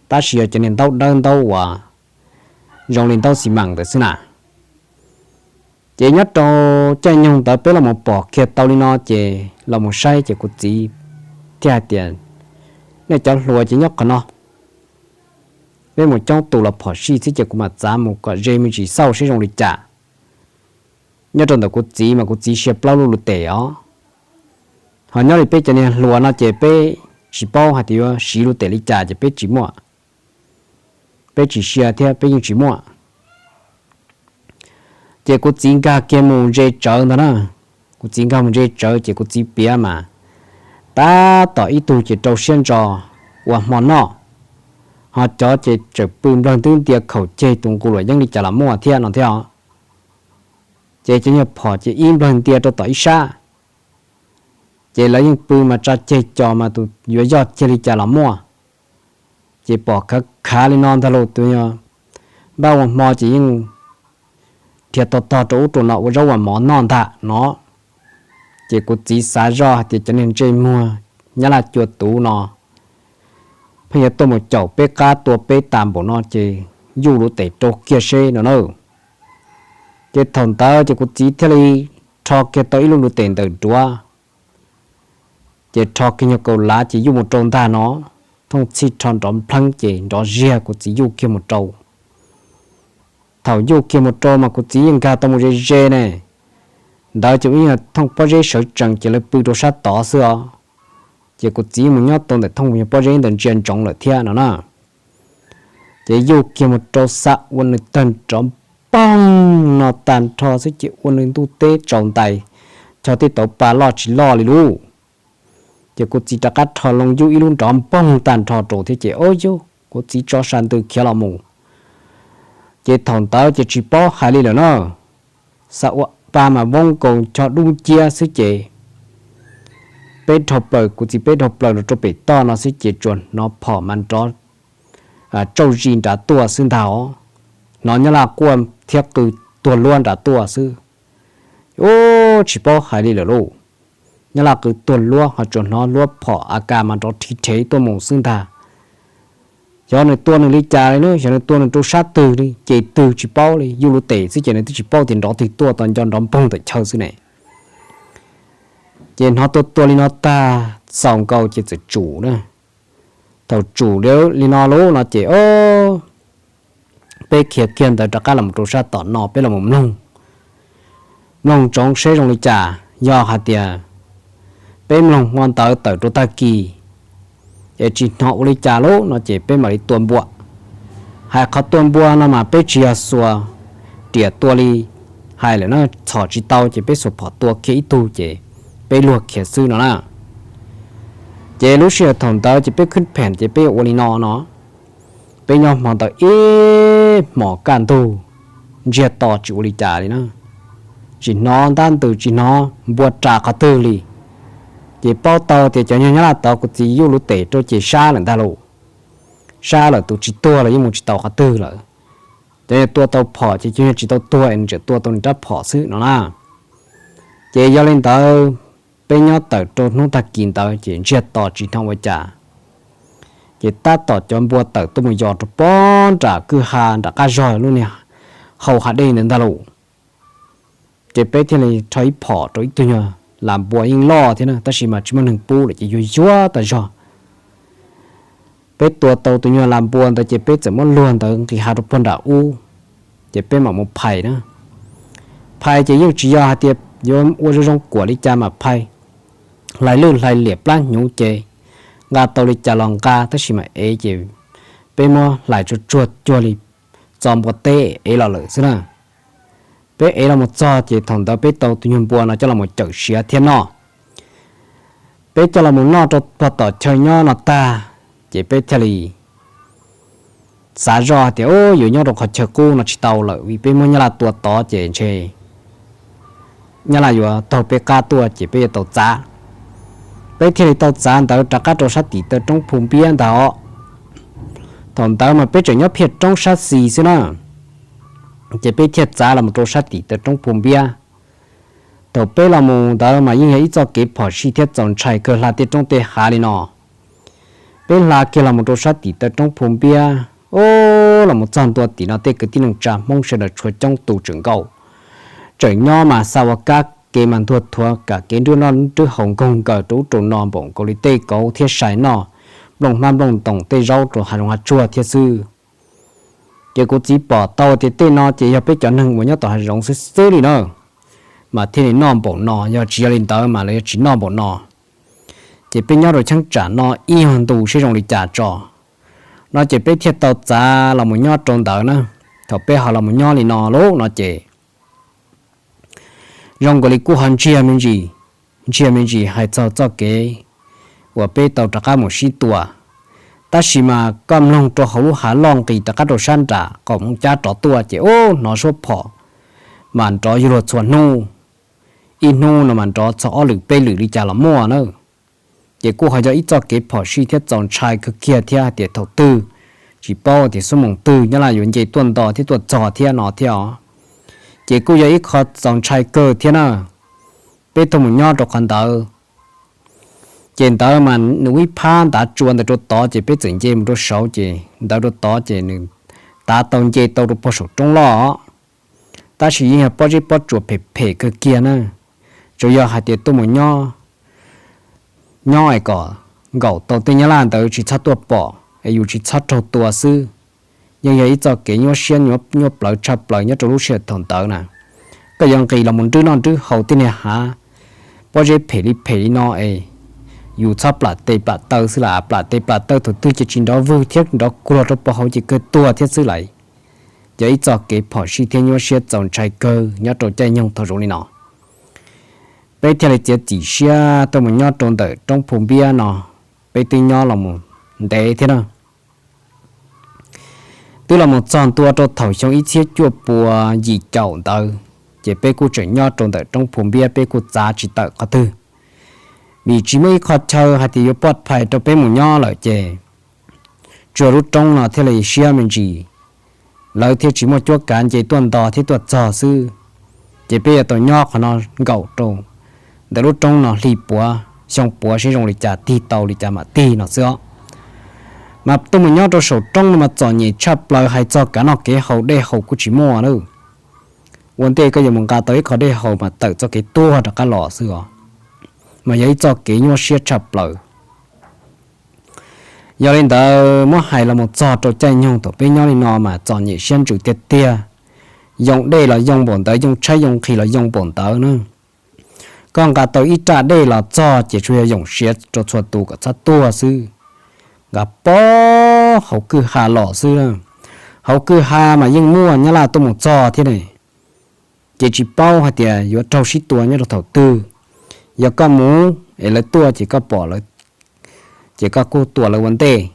tab sis yog cov niag ntaub dawb ntaub uas zoo li ntaub xi mas ntawd xwb na. Ces nyob rau caij nyoog ntawd peb los mus pom kiag tau li no ces los mus saib ces kuv txiv thiaj hais tias, nej cov hluas ces nyob qhov no, peb mus coob tus los phom sij xwb ces kuv mam txav mus kom ze me ntsis xauj seb zoo li cas. Nyob rau ntawm kuv txiv mas kuv txiv sia plaub lub lub tes os. Ho nyob li peb cov niag hluas no ces peb tsis paub hais tias yuav siv lub tes li cas ces peb tsis muaj, peb tsis sia thiab peb yeej tsis muaj. Ces kuv txiv nkag kiag mus ntse tsawv ntag na. Kuv txiv nkag mus ntse tsawv ces kuv txiv piav mas tab tom ib tug ces rau siab ntso ua hmo noj, ho cov ces tseem pw nplawg ntwb ntia khaum ceg tus nqus luam yeeb li cas los muaj thiab no thiab os. Ces cov nyuag phom ces ib nplawg ntia rau tom ib sab, ces lawv yeej pw mas tsa ceg cos mas tus yuav yoj ceg li cas los muaj. Ces pom khav khav li no ntag lauj, tus nyuag npab ua hmo ces yeej dhia tog tog rau ub rau no ua zaub ua mov noj ntag no. Ces kuv txiv xav zoj hais tias cov niag ntsej muag Nyab Laj cua tuv no pheej yuav tuaj mus caum peb qab tua peb tas npaum no ces yuj lub tes rau kiag seb no na. Ces thaum ntawd ces kuv txiv thiaj li rho kiag tau ib lub lub tes ntawm duav, ces rho kiag nyuag kaus lav ces yuj mus rau ntag no. Thooj txhij rho nrov npleeb ces nrov ziag kuv txiv yuj kiag mus rau. Thaum yuj kiag mus rau mas kuv txiv yeej nkag tau mus ze ze ne. Ntawd ces ib nyuag thooj pob zeb sawv tsees ces lawv pw rau sab tod xwb os. Ces kuv txiv mus nyob tau ntawm thooj pob zeb ntawd ntsia ntsoov lawm thiab no na. Ces yuj kiag mus rau xa ua nws tawg nrov npoog no tag nrho xwb ces ua nws ntuj teb tsaus ntais, cog tej tauv pa loj tsis loj li lauj. Ces kuv txiv rov qab rho loo yuj ib lub nrov npoog tag nrho rau thiab ces o yug kuv txiv tso sa ntws khiav los mus. Ces thaum ntawd ces tsis paub hais li lawm na, xa ua pa mas voob nkaus cog dub nciab xwb ces peb dhau plaws, kuv txiv peb dhau plaws los rau pem toj no xwb ces tsuas hnov phom mas nrov tsauj zis nrad tuaj xwb ntag os. Hnov Nyab Laj quaj thiab qw tuag luab nrad tuaj xwb. Ub, tsis paub hais li lawm lauj. Nyab Laj qw tuag luab ho tsuas hnov luab phom a kas mas nrov rhiv rhev tuaj mus xwb ntag. Xyov nws tua nws li cas li na, xyov nws tua nws rau sab twg li ces twg tsis paub li, yuj lub tes xwb ces nws twb tsis paub tias nrov twg tuaj tau nco nrov npoog ntawm chaw xwb ne. Ces hnov tua tua li no tag, xaus nkaus ces txawm tsum na. Thaum tsum li no lauj no ces o, peb khiav kiag ntawd rov qab los rau sab tom no peb los mloog, mloog ntsoov seb zoo li cas. Yog hais tias peb mloog hmo ntawd tawm rau tag kis es tsis hnov ua li cas lauj no ces peb mam li tua npua. Hais qhov tua npua no mas peb tsis yog xuas riam tua li hais lawm na, txhom tsis tau ces peb xuas phom tua kiag ib tug ces peb luag khiav xwb no na. Ces lub sij hawm thaum ntawd ces peb khwb phem ces peb ua li no no, peb nyob hmo ntawd ib hmos kaj ntug, ntsiag to tsis ua li cas li na, tsis hnov ntab ntws tsis hnov npua ras qhov twg li. Ces paub tau tias cov nyuag Nyab Laj tod kuv txiv yuj lub tes rau ces sab lawm ntag lauj, sab lawm tus tsis tuag los yeej mus tsis tau qhov twg lawm. Cov nyuag tua tau phom ces cov nyuag tsis tau tuag es nws tseem tua tau nws rab phom xwb no na. Ces yog li ntawd, peb nyob tawm rau hnub tag kis ntawd ces ntsiag to tsis hnov ua cas. Ces tab tom cov npua tawm tuaj mus yos rau pob nram kwj ha nram qab zog lub niag hau ha dej ntawd ntag lauj. Ces peb thiaj li rho ib phom rau ib tug nyuag las npua yeej loj thiab na tab sis mas tsis muaj neeg pub lawm ces yuag yuag tas zog. Peb tua tau tus nyuag las npua ntawd ces peb txawm muab luag ntawd nqis ha rau puag nram ub, ces peb mam mus phais na. Phais ces yeej tsis yog hais tias yuav ua zoo zoo kuam li cas mas phais, hlais lwj hlais liam plab hnyuv ces nqa tau li cas los nqa, tab sis mas ev ces peb muab hlais tsuag tsuag cuag li txo npua teb ev los lawm xwb na. Peb ev los mus txog ces thaum ntawd peb tau tus nyuag npua no coj los cawm siav thiab noj. Peb coj los noj rau pog tom chaw nyob no tag, ces peb thiaj li xav zoj tias, Ub, yuav nyob rau qhov chaw qub no tsis tau lawm, vim peb muab Nyab Laj tua tod ces ntshe Nyab Laj yuav taug peb qab tuaj ces peb yuav tau txav. Peb thiaj li tau txav ntawd rov qab rau sab tim taw roob Phu Npiab ntag os. Thaum ntawd mas peb tseem nyob phiaj roob sab xis xwb na, ces peb thiaj txav los rau sab tim taw roob Phu Npiab. Thaum peb los mus ntawd mas yeej yog ib txoj kev phom sij thiab txaus ntshai kawg, hla tej roob tej hav li no. Peb hla kiag los mus rau sab tim taw roob Phu Npiab, ub, los mus txog ntua tim no tej kwv tij neej tsa Hmoob sawv daws tshuav coob tus tseem nkaum, tseem nyob mas xa ua kab ke mas ntuag thuav kam kev nrwb noj nrwb haus nkaug nkaws rau ub rau no npaum nkaus li tej kauv thiab sai noj nplooj hmab nplooj ntoos tej zaub rau hav zoov hav tsuag thiab xwb. Ces kuv txiv pom tau tias tej no ces yog peb cov neeg uas nyob tom hav zoov xwb xwb li na, mas thiaj li noj npaum no, yog tsis yog li ntawd mas lawv yuav tsis noj npaum no. Ces peb nyob rau cheeb tsam no ib nyuag ntu seb zoo li cas tso, no ces peb thiaj tau txav los mus nyob rau ntawd na. Thaum peb ho los mus nyob li no lauj no ces zoo nkaus li kuj ho ntsiag me ntsis, ntsiag me ntsis hais txog txoj kev uas peb tau rov qab mus sib tua. Tab sis mas koj mloog rau hauv lub hav loj nqis rov qab rau sab nram qaum Moos Cab rov tuaj ces ub, hnov suab phom mas nrov yuav luag txhua hnub, ib hnub no mas nrov txog ob lwm peb lwm li cas los muaj na. Ces kuj ho yog ib txoj kev phom sij thiab txaus ntshai kawg kiag thiab hais tias thaum twg tsis paub tias xuab moos twg Nyab Laj yuav nce tuaj nto thiab tuaj txog thiab no thiab os. Ces kuj yog ib qho txaus ntshai kawg thiab na. Peb tuaj mus nyob rau qhov ntawd, ces ntawd mas nws ib phab ntav tsua ntawd rau tod ces peb txawm nce mus rau saud ces ntawd rau tod ces nws tav tau nce tau rau puag saum roob loj. Tab sis yeej yog pob zeb pob tsuas phem phem kawg kiag na. Tsuas yog hais tias tuaj mus nyob, nyob es kom nkaum tau tej Nyab Laj ntawd tsis txhob tuaj pom es yus tsis txhob raug tua xwb. Yeej yog ib txoj kev nyuaj siab nyuaj plawv tshaj plaws nyob rau lub sij hawm thaum ntawd na. Koj yuav nqis los mus nrwb noj nrwb haus tej niag hav pob zeb phem li phem li no es yus txhob plam tes plam taw xwb las, plam tes plam taw thaum twg ces tsis nrov vwg thiab nrov kuag rau puag hauv ces kawg tuag thiab xwb lawm. Yog ib txoj kev phom sij thiab nyuaj siab txaus ntshai kawg nyob rau caij nyoog thaum zoo li no. Peb thiaj li txiav txim siab tuaj mus nyob rau ntawm roob Phu Npiab no, peb twb nyob los mus ntev thiab na. Twb los mus txog ntua rau thaum xyoo ib txhiab cuaj pua yim caum ntawd, ces peb kuj tseem nyob rau ntawm roob Phu Npiab, peb kuj txav tsis tawm qhov twg, vim tsis muaj ib qho chaw hais tias yuav poj phais rau peb mus nyob lawm ces tsuas lub roob no thiaj li siab me ntsis, lawv thiaj tsis muaj cuab kav nce tuaj nto thiab tuaj txog xwb. Ces peb yuav tau nyob qhov no nkaum rau ntawm lub roob no hli puav xyoo puav seb zoo li cas tig tau li cas mam tig no xwb os. Mas tuaj mus nyob rau saum roob no mas txom nyem tshaj plaws, hais txog kav noj kev haus dej haus kuj tsis muaj lawm. Ua ntej koj yuav mus nqa tau ib qho dej haus mas tawm txoj kev tuag rov qab los xwb os, mas yog ib txoj kev nyuaj siab tshaj plaws. Yog li ntawd muab hais los mus txog rau caij nyoog thaum peb nyob li no mas txom nyem siab ntsws tiag tiag. Yoo dej los yoo npaum ntawd, yoo tshaib yoo nqhis los yoo npaum ntawd na. Koj nqa tau ib raj dej los txog ces tsuas yog yoom siav rau txhua tus kom txhob tuag xwb. Nqa pob hauv kwj ha los xwb, hauv kwj ha mas yeej muaj nyab laj tuaj mus txog thiab ne. Ces tsis paub hais tias yuav raug sib tua nyob rau thaum twg. Yog koj mus es lawv tuaj ces koj pom lawv, ces koj kuj tua lawv ua ntej.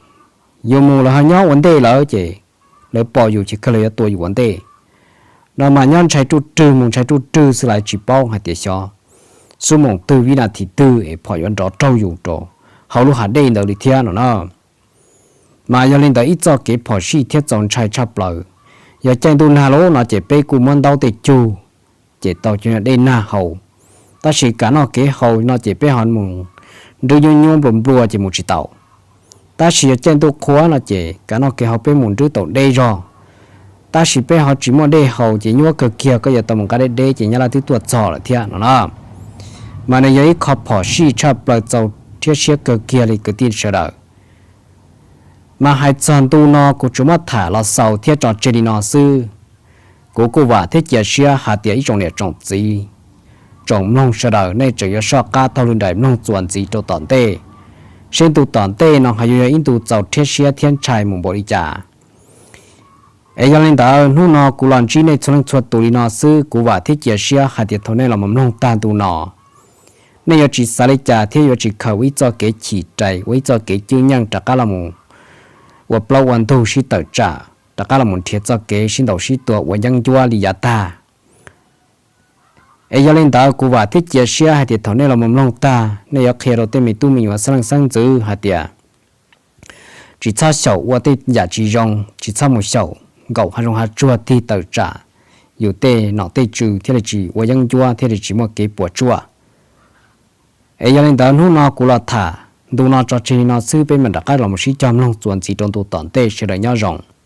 Yuav mus lawv ho nyob ua ntej lawv ces lawv pom yus ces kawg lawv yuav tua yus ua ntej. No mas nyob ntshai ruj rwg mus ntshai ruj rwg xwb lawv tsis paub hais tias xyov xub moos twg vib nas this twg es phom yuav nrov raug yus rau hauv lub hav dej ntawd li thiab no na. Mas yog li ntawd ib txoj kev phom sij thiab txaus ntshai tshaj plaws. Yog caij ntuj nag lawm no ces peb kuj muab ntaub tej cug, ces tau cov dej nag haus. Tab sis kav noj kev haus no ces peb ho mus nrwb nyuab nyuab nplua nplua ces mus tsis tau. Tab sis yog caij ntuj qhua no ces kav noj kev haus peb mus nrwb tau deb zog. Tab sis peb ho tsis muaj dej haus ces nyuab kawg kiag, koj yuav tau mus nqa deb deb ces nyab laj twb tuaj txog lawm thiab no na. Mas nws yog ib qho phom sij tshaj plaws txaus thiab siab kawg kiag li kwv tij sawv daws. Mas hais txog ntu no kuv tsuas muab tham los xaus thiab tso tseg li no xwb. Kuv kuj vam thiab cia siab hais tias ib tsoom niam tsoom txiv, tsoom mloog sawv daws nej tseem yuav soj qab taug lw nraim mloog txuas ntxiv rau tom ntej, seb ntu tom ntej no ho yuav yog ib ntu txaus rhiab siab thiab ntshai mus npaum li cas. Es yog li ntawd hnub no kuv los ntsib nej txhua leej txhua tus li no xwb, kuv vam thiab cia siab hais tias thaum nej los mus mloog tag ntu no, nej yuav tsis xav li cas thiab yuav tsis khaws ua ib txoj kev chim rais, ua ib txoj kev cwj nyeej rov qab los mus ua plaub ua ntug sib tawm tsam, rov qab los mus nrhiav txoj kev sib ntaus sib tua ua yeeb ncuab li yav tag. Es yog li ntawd kuv vam thiab cia siab hais tias thaum nej los mus mloog tag, nej yuav qhia rau tej me tub me nyuam xeeb leej xeeb ntxwv hais tias tsis txhob xyaum ua tej yam tsis zoo, tsis txhob mus xyaum nkaum hav zoov hav tsuag tig tawm tsam yus tej nom tej tswv thiaj li tsis ua yeeb ncuab thiaj li tsis muaj kev puas tsuaj. Es yog li ntawd hnub no kuv los tham ntu no tso tseg li no xwb, peb mam rov qab los mus sib cog mloog txuas ntxiv rau ntu tom ntej, sawv daws nyob zoo.